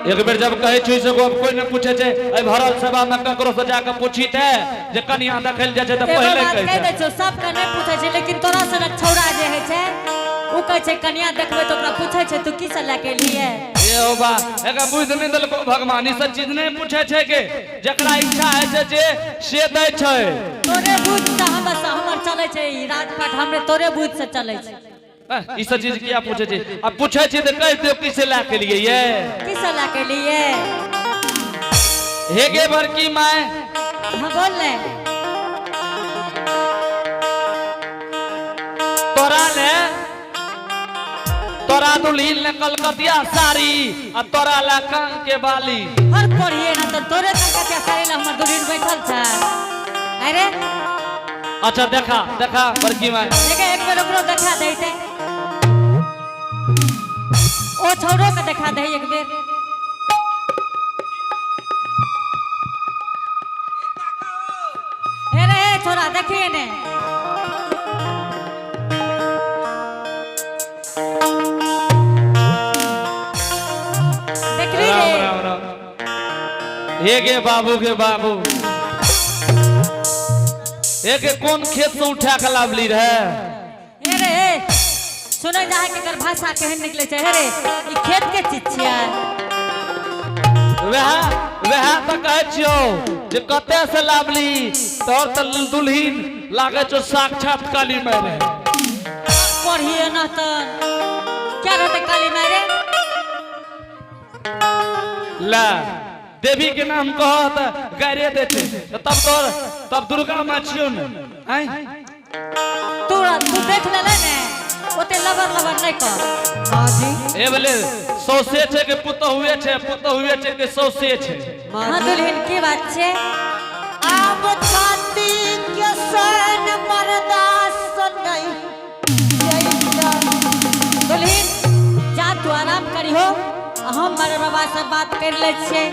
एक बेर जब कहै छी से गप कोई न पूछे छै। एहि भरल सभा में ककरो से जाके पूछी ते जे कनिया देखल जाइ छै तऽ एगो पहिले बात कहै कहि दै छै। छियौ, सबके नहि पूछै छै, लेकिन तोरा सनक छौड़ा जे होइ छै ओ कहै छै कनिया देखबै तऽ ओकरा पूछै छै तू की सब लए के एलियै। ए हो बा, एकरा बुझि नहि देलको भगवान। ई सब चीज नहि पूछे छै के जकरा इच्छा होइ छै जे से दै छै। तोरे बुझ से हमर चलै छै ई राजपाट, हमरे तोरे बुझ से चलै छै। ई सब चीज किया पूछे छै? आ पूछे छै तऽ कहि दियौ किसे लए के लिए ये। किसे लए के लिए? हे गे बड़की माय। हाँ बोल ले। तोरा ने तोरा दुल्हिन ने कलकतिया साड़ी आ तोरा ला कान के बाली। हर पढ़िए ना तो तोरे कलकतिया साड़ी ला हमर दुल्हिन बैठल छै। अरे अच्छा देखा देखा बड़की माय। देखे एक बेर ओकरो देखा देते, ओ छौड़ो के देखा दे एक बेर। हे रे हे छोरा देखिए ने। देखली राम रे। राम राम। हे गे बाबू के बाबू, हे गे कोन खेत से उठा के लावली रहे? हे रे हे, सुनै जा के एकर भाषा केहन निकले छै। हे रे ई खेत के चीज छियै। वएह वएह तऽ कहै छियौ जे कतऽ से लावली, तोर तऽ दुल्हिन लागै छौ साक्षात काली माय रहे। पढ़िए न तऽ क्या रहते काली माय रे? ला देवी के नाम कह तऽ गारिये दै छै, तब तोर तब दुर्गा माँ छियौ ने। आँय तू तू देख लेले ने, ओते लबर लबर नहीं कर। माँ जी। ए बोले सौसे छै के पुतहुए छै, पुतहुए छै के सौसे छै। माँ हाँ जी। दुल्हिन की बात छै? आब छाती के सन बर्दाश्त नहीं जैता। दुल्हिन जा तू आराम करिहो, हम बड़े बाबा से बात कर ले छियै।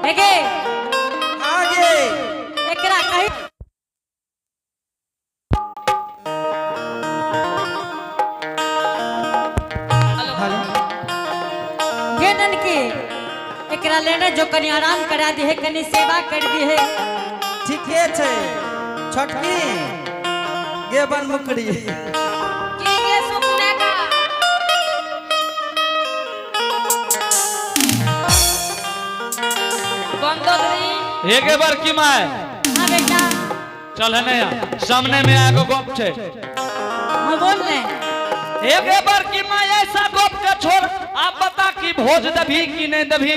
हेगे आगे एकरा कही हेलो। गे ननकी, एकरा लेने जो कनी आराम करा दी है, कनी सेवा कर दी है। ठीके छै छोटकी गे बन मुकड़ी। की गे सुपने का? बंदोदरी। हे गे बड़की माय। हाँ बेटा। चल है नया सामने में आगो गप छै। हाँ बोल ले। हे गे बड़की माय, ऐसा गप के छोड़ आप बता कि भोज दभी कि नहीं दभी?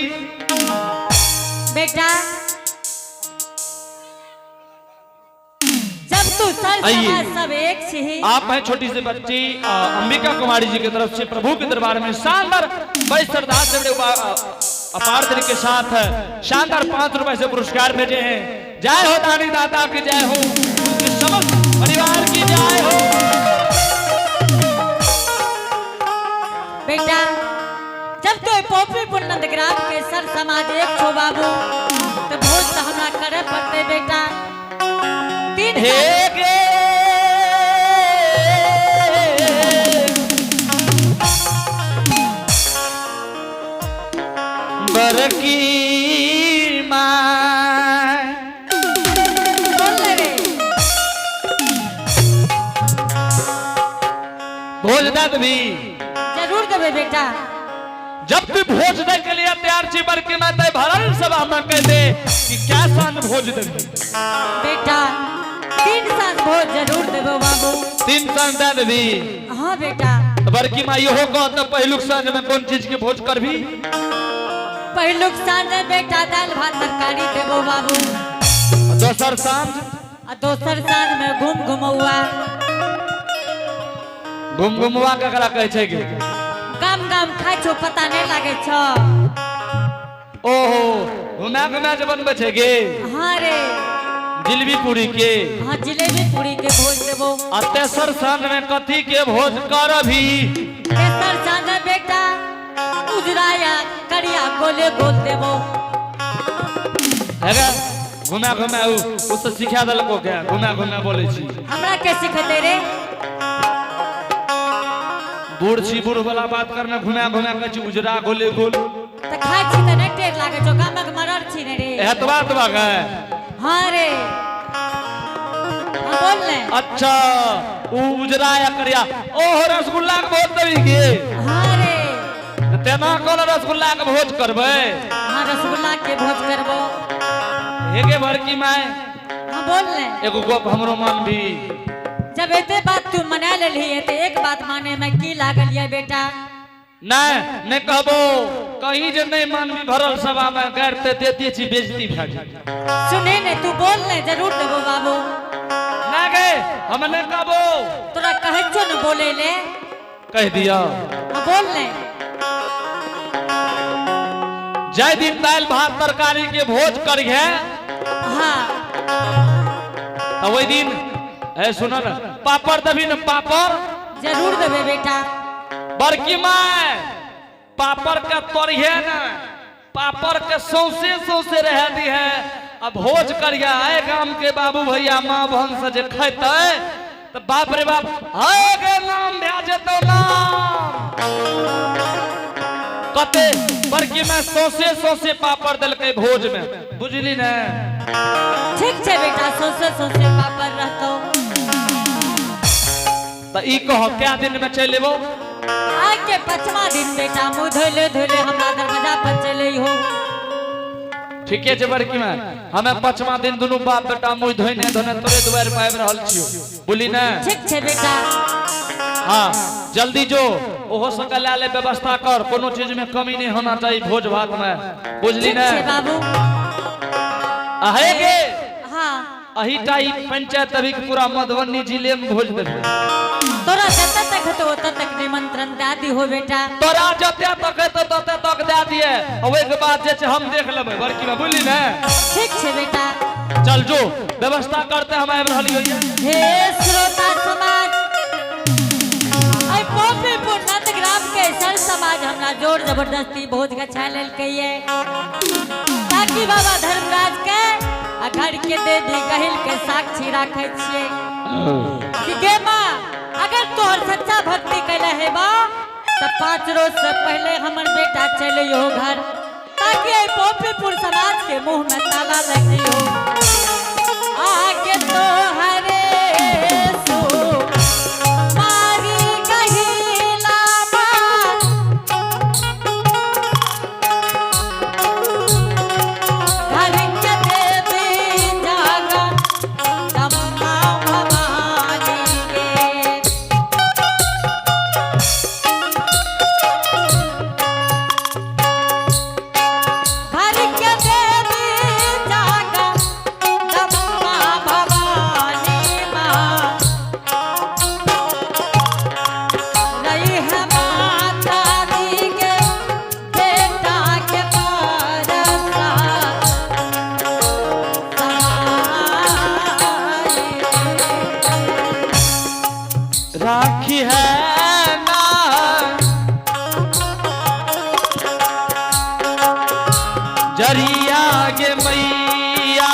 बेटा जब तू सर आइए। समाज सब एक छी। आप हैं छोटी सी बच्ची अंबिका कुमारी जी की तरफ से प्रभु के दरबार में शानदार बड़ी श्रद्धा से बड़े अपार दिल के साथ शानदार 5 रुपए से पुरस्कार भेजे हैं। जय हो दानी दाता की जय हो, उनके समस्त परिवार की जय हो। बेटा जब तो पोपीपुर नंदग्राम के सर समाज एक छो बाबू, तो भोज तो हमरा करे पड़ते बेटा। 3 हे गे बड़की माय। बोल ले रे। भोज दे देबी? जरूर देबे बेटा। जब तू भोज दे के लिए तैयार छी बड़की माय, ते भरल सभा में कह दे कि क्या साँझ भोज देबी? बेटा 3 साँझ भोज जरूर देबो बाबू। 3 साँझ दे देबी? हाँ बेटा। तो बड़की माय इहो कह त पहिलुक साँझ में कोन चीज के भोज करबी? पहिलुक साँझ में बेटा दाल भात तरकारी देबो बाबू। दोसर साँझ? आ दोसर साँझ में घूम घुमौआ। घूम घुमौआ ककरा कहै छै गे? गाम गाम खाइ छौ पता नहीं लागे छौ। ओहो घुमा घुमा जे बनबै छै गे? हाँ रे। जिलेबी पूरी के? हाँ जिलेबी पूरी के भोज देबो। आ तेसर साँझ में कथी के भोज करबी? तेसर साँझ में बेटा उजरा या करिया गोले गोल देबो। हेगे घुमा घुमा उ से सिखा देलको के घुमा घुमा बोलै छी। हमरा के सिखेते रे? बूढ़ छी, बूढ़ वाला बात करना, घुमा घुमा कहै छी उजरा गोले गोल। त खाइ छी त नहि टेर लागै छौ, गामक मरर छी ने रे। एतबा एतबा गए? हाँ रे, हाँ, बोल ने। अच्छा, उ उजरा या करिया? ओहो, रसगुल्ला के भोज देबी के? हाँ रे। तेना कोन रसगुल्ला के भोज करबै? हाँ, रसगुल्ला के भोज करबो। हेगे भरकी माय। हाँ, बोल ने। एगो गप हमरो मन भी। जब एते बात तू मना लेलही ते एक बात माने में की लागल ये बेटा? नहीं नहीं कहबो, कहीं जे नहीं मानबी भरल सभा में गैर ते देती छी, बेइज्जती भए जाई। सुने ने, तू बोल ने, जरूर देबो बाबू। ना गए, हम नहीं कहबो। तोरा कहै छो ने बोले ले। कह दिया। हाँ, बोल ने। जय दिन दालि भात तरकारी के भोज करिहे। हाँ। तो वही दिन ए सुन न, पापड़ देबी न पापड़? जरूर देबे बेटा। बड़की माय, पापड़ के तोड़िहे न, पापड़ के सौंसे सौंसे रह दी है आ भोज करिया। आए गाम के बाबू भैया माँ बहन से जे खेतै तो बाप रे बाप, हाय गे, नाम भए जेतौ नाम। कते बड़की में सौंसे सौंसे पापड़ देलकै भोज में, बुझली ने? ठीक छै बेटा, सौंसे सौंसे पापड़ रहतो। तऽ ई कह, कै दिन में चलि एबो? आज के पचमा दिन बेटा, मुँह धोले धोले हमरा दरवाजा पर चले हो। ठीके छै बड़की में, हमें पचमा दिन दुनू बाप बेटा मुँह धोने धोने तोरे दुआरि पर आबि रहल छियौ, बुझली ने? ठीक छै बेटा। हाँ, जल्दी जो, ओहो सबके लए ले, व्यवस्था कर, कोनो चीज में कमी नहीं होना चाहिए भोज भात में, बुझली ठीक ने? छै बाबू। अहे गे। हाँ। अही टा ई पंचायत अभी के पूरा मधुबनी जिले में भोज देबे? तोरा जतऽ तक हेतौ ओतऽ तक निमंत्रण दए दिहो बेटा। तोरा जते तक हेतौ तते तक दए दिए, आ ओहिके बाद जे छै हम देख लेबै बड़की में, बुझली ने? ठीक छै बेटा। चल जो, व्यवस्था करते हम आबि रहलियै। हे श्रोता समाज, एहि पोपीपुर नंदग्राम के सर समाज हमरा जोर जबरदस्ती भोज गछा लेलकै ये, ताकि बाबा धर्मराज के आ घर के देवी गहिल के साक्षी राखै छियै कि गे माँ, अगर तोहर सच्चा भक्ति कैले हेबा तऽ 5 रोज से पहले हमर बेटा चले हो घर, ताकि एहि पोपीपुर समाज के मुंह में ताला लग हो। आगे तो हरे सो मारी गहिला माँ, घर के देवी जागा दम्मा भवानी के। घर के देवी जागा दम्मा भवानी माँ, रही है माता जी के बेटा के पारसा समाई। राखी है ना जरिया गे मैया,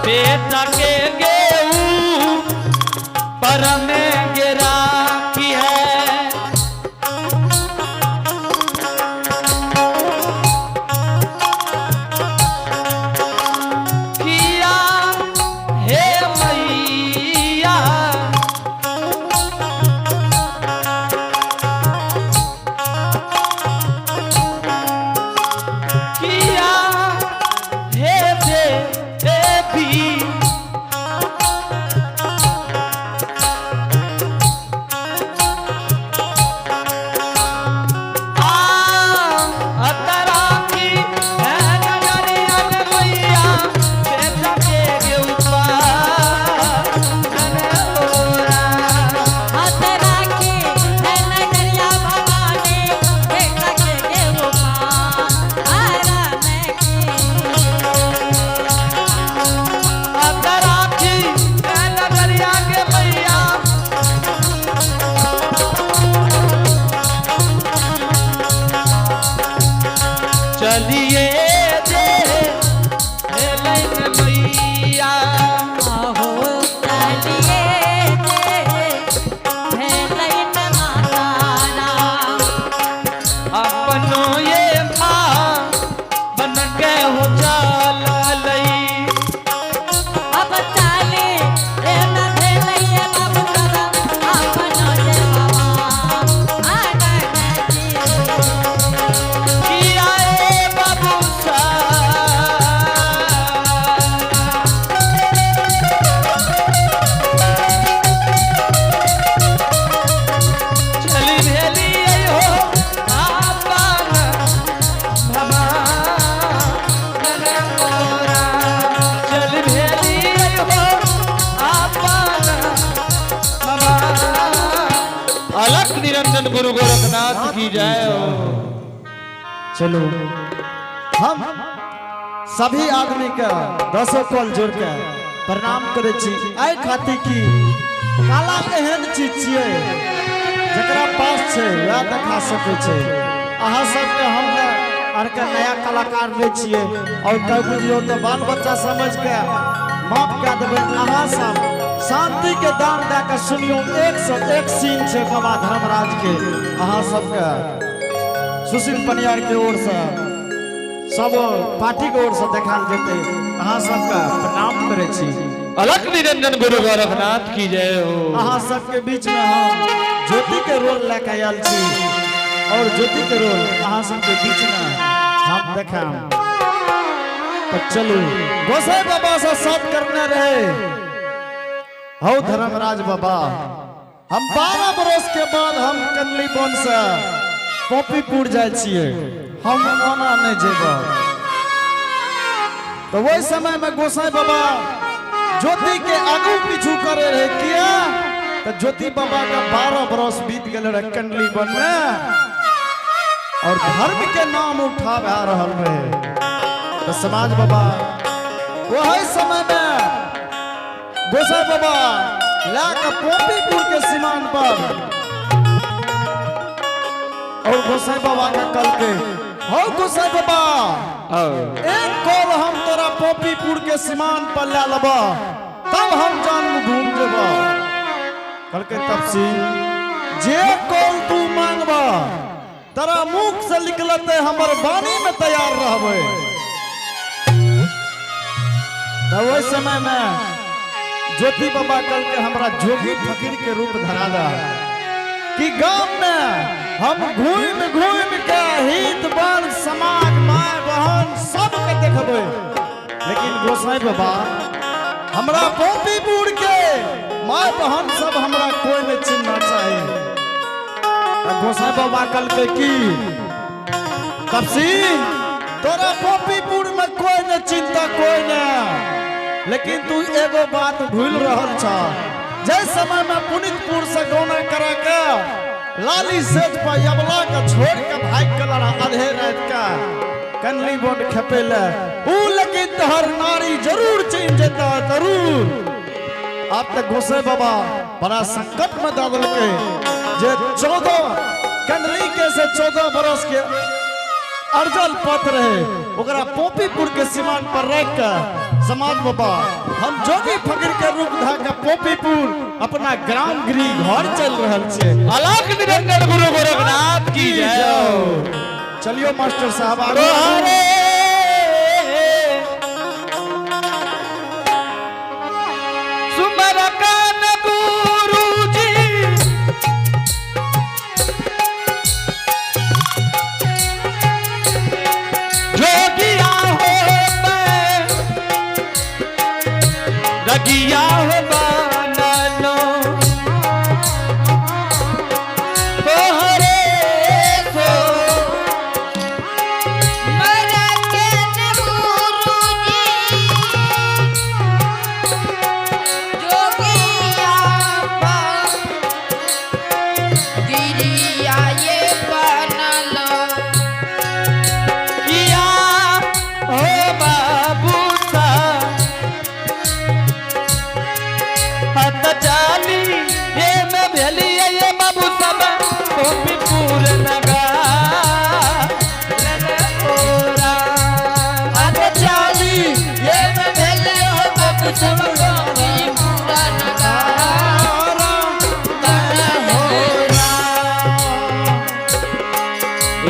बेटा के गेऊ पर में गे राखी है। किया हे मैया, किया हे देवी। निरंजन गुरु गोरखनाथ की जय हो। चलो, हम सभी आदमी के दसों कॉल जोड़ के प्रणाम करै छी। एहि खातिर कि कला एहन चीज छियै जकरा पास छै वएह देखा सकै छै। अहाँ सबके हम ने आर के नया कलाकार नहि छियै और कह बुझियौ तऽ बाल बच्चा समझ के माफ कए देबै। अहाँ सब शांति के दान दए के सुनियौ, एक से एक सीन छै बाबा धर्मराज के। अहाँ सबके सुशील पनियार के ओर से, सब पार्टी के ओर से देखाल जेतै। अहाँ सबके प्रणाम करै छी। अलख निरंजन गुरु गोरखनाथ की जय हो। अहाँ सबके बीच में हम ज्योति के रोल लए के आयल छी और ज्योति के रोल अहाँ सबके बीच में हम देखाम। तो चलू, गोसाई बाबा से साथ करने रहे हौ धर्मराज बाबा, हम 12 बरस के बाद हम कनली वन से पॉपीपुर जाइ छियै, हम ओना नहीं जेब। तो वही समय में गोसाई बाबा ज्योति के आगू पीछू करे रहे। किया तो ज्योति बाबा का 12 बरस बीत गए रहे कंडली वन में और धर्म के नाम उठा रहा रहे। तो समाज बाबा वही समय में गोसाई बाबा लाके पोपीपुर के सीमान पर और गोसाई बाबा के कल के हौ गोसाई बाबा, एक कॉल हम तोरा पोपीपुर के सीमान पर ले लेब तब हम जान घूम जेब। कहलकै तपसी, जे कॉल तू मांगब तोरा मुख से निकलते हमर वाणी में तैयार रहबै। तो ओहि समय में ज्योति बाबा कल के हमरा जोगी फकीर के रूप धरा दा कि गांव में हम घूम घूम के हित बन समाज माय बहन सबके देखबै, लेकिन गोसाई बाबा हमरा पोपीपुर के माय बहन सब हमरा कोई नहीं चिन्हना चाही। गोसाई बाबा कल के की तपसी तोरा पोपीपुर में कोई नहीं चिंता कोई नहीं, लेकिन तू एगो बात भूल रहल छ, जै समय में पुनितपुर से गौना करा के लाली सेज पर यबला के छोड़ के भाग गेल रहा आधे रात का कनली बोन खेपे ले ऊ, लेकिन तोहर नारी जरूर चिन्ह जेता जरूर। आप तक गोसाई बाबा बड़ा संकट में दऽ देलकै जे 14 कनली के से 14 बरस के अर्जल पथ रहे ओकरा पोपीपुर के सीमान पर रख के समाज बाबा हम जोगी फकीर के रूप धा के पोपीपुर अपना ग्राम गृह घर चल रहल छे। अलख निरंजन गुरु गोरखनाथ की जय हो। चलियो मास्टर साहब आगे। हरे सुमर कान गुरु जी जोगिया हो मैं रगिया हो बानलो तोहरे सो किया हो बाबू सा हत चाली ये में भेली ये बाबू सब गोपीपुर नगा हत चाली ये में भेली हो बाबू सब गोपीपुर नगा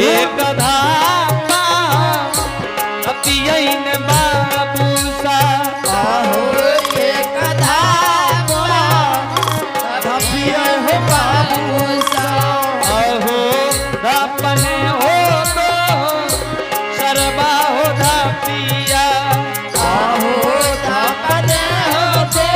एक धामा अपियन बाबू सा अहो अपने हो तो सरबा हो धापिया। आहो अपने हो तो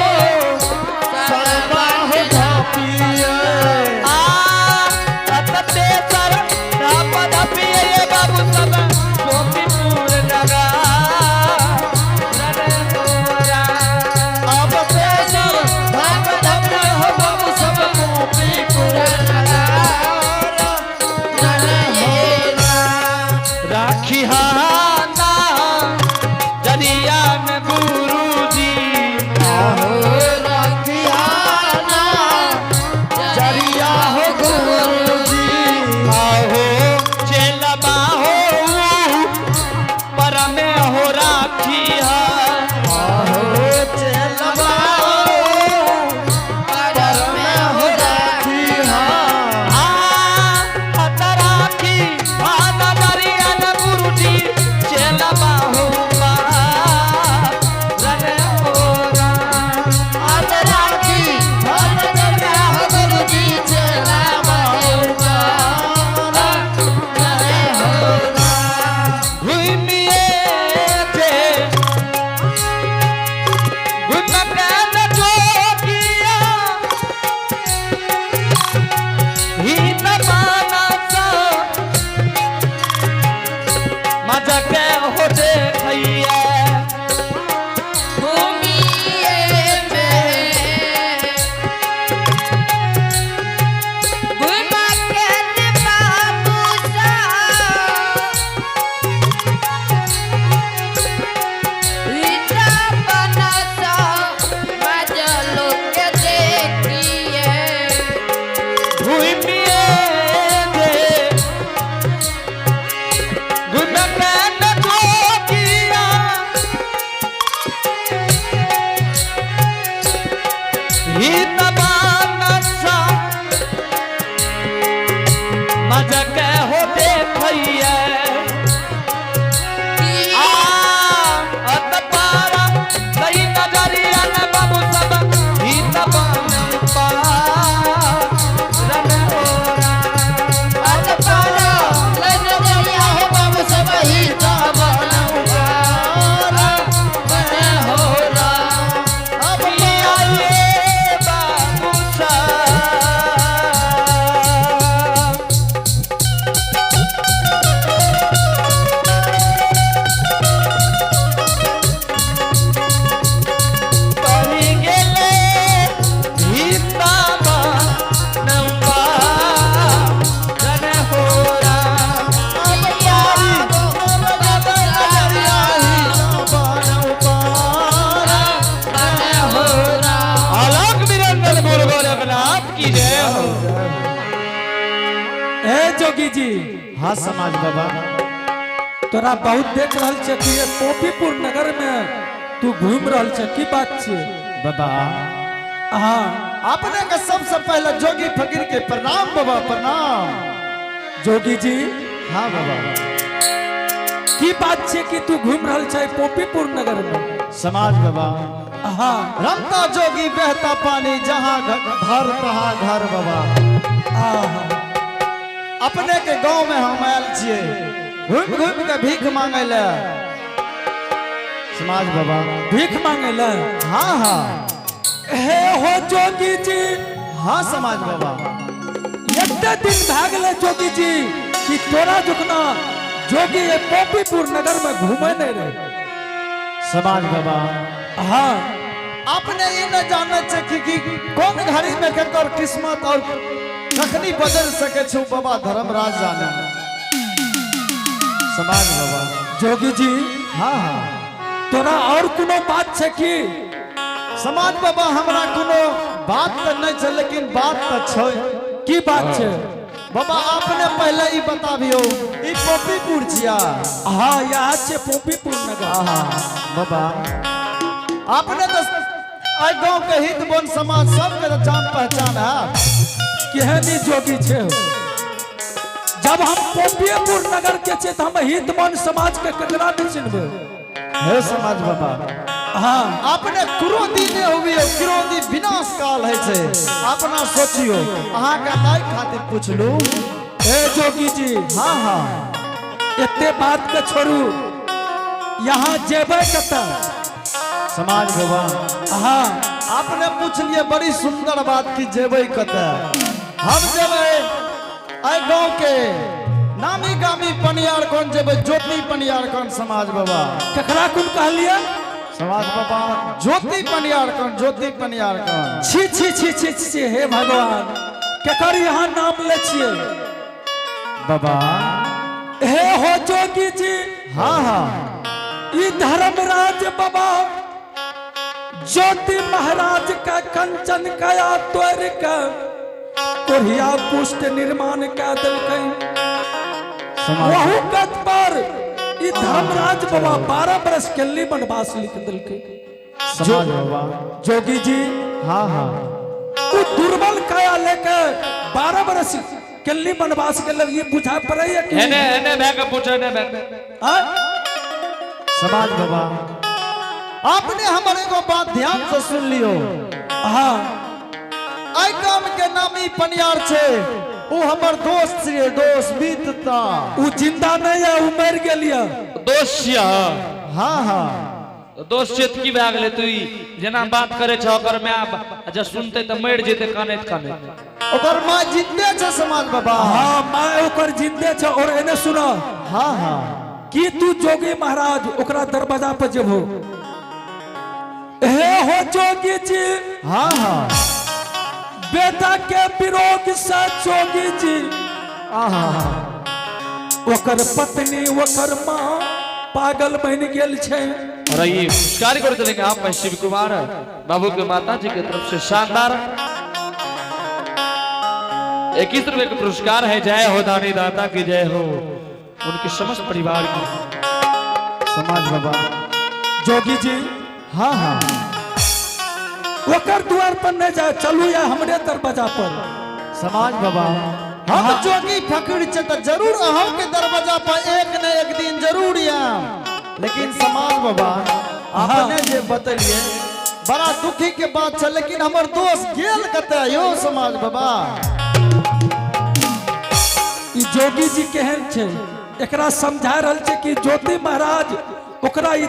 जोगी जी। हाँ समाज बाबा। तोरा बहुत देख रहल छे कि ये पोपीपुर नगर में तू घूम रहल छे, की बात छे? बाबा, हाँ। अपने के सबसे पहले जोगी फकीर के प्रणाम बाबा, प्रणाम। जोगी जी। हाँ बाबा। की बात छे कि तू घूम रहल छे पोपीपुर नगर में? समाज बाबा, हाँ। रमता जोगी बहता पानी, जहाँ घर तहाँ घर बाबा। आहा। अपने के गांव में हम आयल छियै घूमि घूमि के भीख मांगे ले समाज बाबा। भीख मांगे ले? हाँ हाँ। हे हो जोगी जी। हाँ समाज बाबा। एते दिन भए गेलै जोगी जी कि तोरा जुकना जोगी ये पोपीपुर नगर में घूमे नहीं रहे। समाज बाबा, हाँ। अपने ई न जाने छै कि कोन घड़ी में केकर किस्मत और कखनी बदल सके छै, बाबा धर्मराज जाने। समाज बाबा। जोगी जी। हाँ हाँ। तोरा और कोनो बात छै की? समाज बाबा, हमरा कोनो बात तऽ नहीं छै, लेकिन बात तऽ छै। की बात छै? बाबा, अपने पहले ई बताबियो, ई पोपीपुर छिया? हाँ, यहाँ छै पोपीपुर नगर। आहा, बाबा, अपने तो एहि गांव के हित बन समाज सबके तो जान पहचान है। केहन ई जोगी छै? जब हम पोपीपुर नगर के छियै तऽ हम हित मन समाज के केकरा नहीं चिन्हबै? हे समाज बाबा, हाँ। अपने क्रोधी ने हुई, क्रोधी विनाश काल है छै। अपना सोचियो, अहाँके ताहि खातिर पुछलू। हे जोगी जी। हाँ हाँ। एते बात के छोड़ू, यहाँ जेबै कतऽ? समाज बाबा, हाँ। आपने पूछलिए बड़ी सुंदर बात की जेबै कतऽ। हम जेबै एहि गांव के नामी गामी पनियार कौन जेबै, ज्योति पनियार कौन समाज बाबा। ककरा कोन कहलिए? समाज बाबा, ज्योति पनियार कौन, ज्योति पनियार कौन। छी छी छी छी छी, हे भगवान, केकर यहाँ नाम ले छियै? बाबा। हे हो जोगी जी। हाँ हाँ। ई धर्मराज बाबा ज्योति महाराज का कंचन कया तोड़ के कोढ़िया पुष्ट निर्माण कऽ देलकै। समाज वहु गत पर ई धर्मराज बाबा 12 बरस के लिए वनवास लिख देलकै। समाज बाबा। जोगी जी। हाँ हाँ। उ दुर्बल काया लेके 12 बरस के लिए वनवास के लिए, ये बुझा पड़े कि एने एने भए के पूछो, एने भए के। हाँ? समाज बाबा, आपने हमर एगो बात ध्यान से सुन लियो। हाँ। एहि गाम के नामी पनियार छै, ओ हमर दोस्त छियै, दोस्त बीतता। उ जिंदा नहीं है, उ मर गेल ये। दोस्त छियै? हाँ हाँ। दोस्त छियै तऽ की भए गेलै? तू ई जेना बात करे छ, ओकर माय जब सुनते तऽ मरि जेतै कानैत कानैत। ओकर माँ जिंदे छै समाज बाबा। हाँ, माय ओकर जिंदे छै। और एने सुनो। हाँ हाँ। कि तू जोगी महाराज ओकरा दरवाजा पर जेबो? हे हो जोगी जी। हाँ हाँ। बेटा के विरोध से जोगी जी, आहा। ओकर पत्नी, ओकर माँ पागल बन गेल छै। और ये पुरस्कार कर चलेंगे आप भाई शिव कुमार बाबू के माता जी के तरफ से शानदार 21 रुपए का पुरस्कार है। जय हो दानी दाता की जय हो, उनके समस्त परिवार की। समाज बाबा। जोगी जी। हाँ हाँ। ओकर द्वार पर नहीं जाए, चलू या हमरे दरवाजा पर। समाज बाबा, हम जोगी फकीर छे तऽ जरूर अहाँ के दरवाजा पर एक न एक दिन जरूर आयब, लेकिन समाज बाबा, अपने जे बतेलिए बड़ा दुखी के बात छै, लेकिन हमर दोस्त गेल कतऽ यो समाज बाबा? ई जोगी जी केहन छै? एकरा समझा रहल छै कि ज्योति महाराज ओकरा ई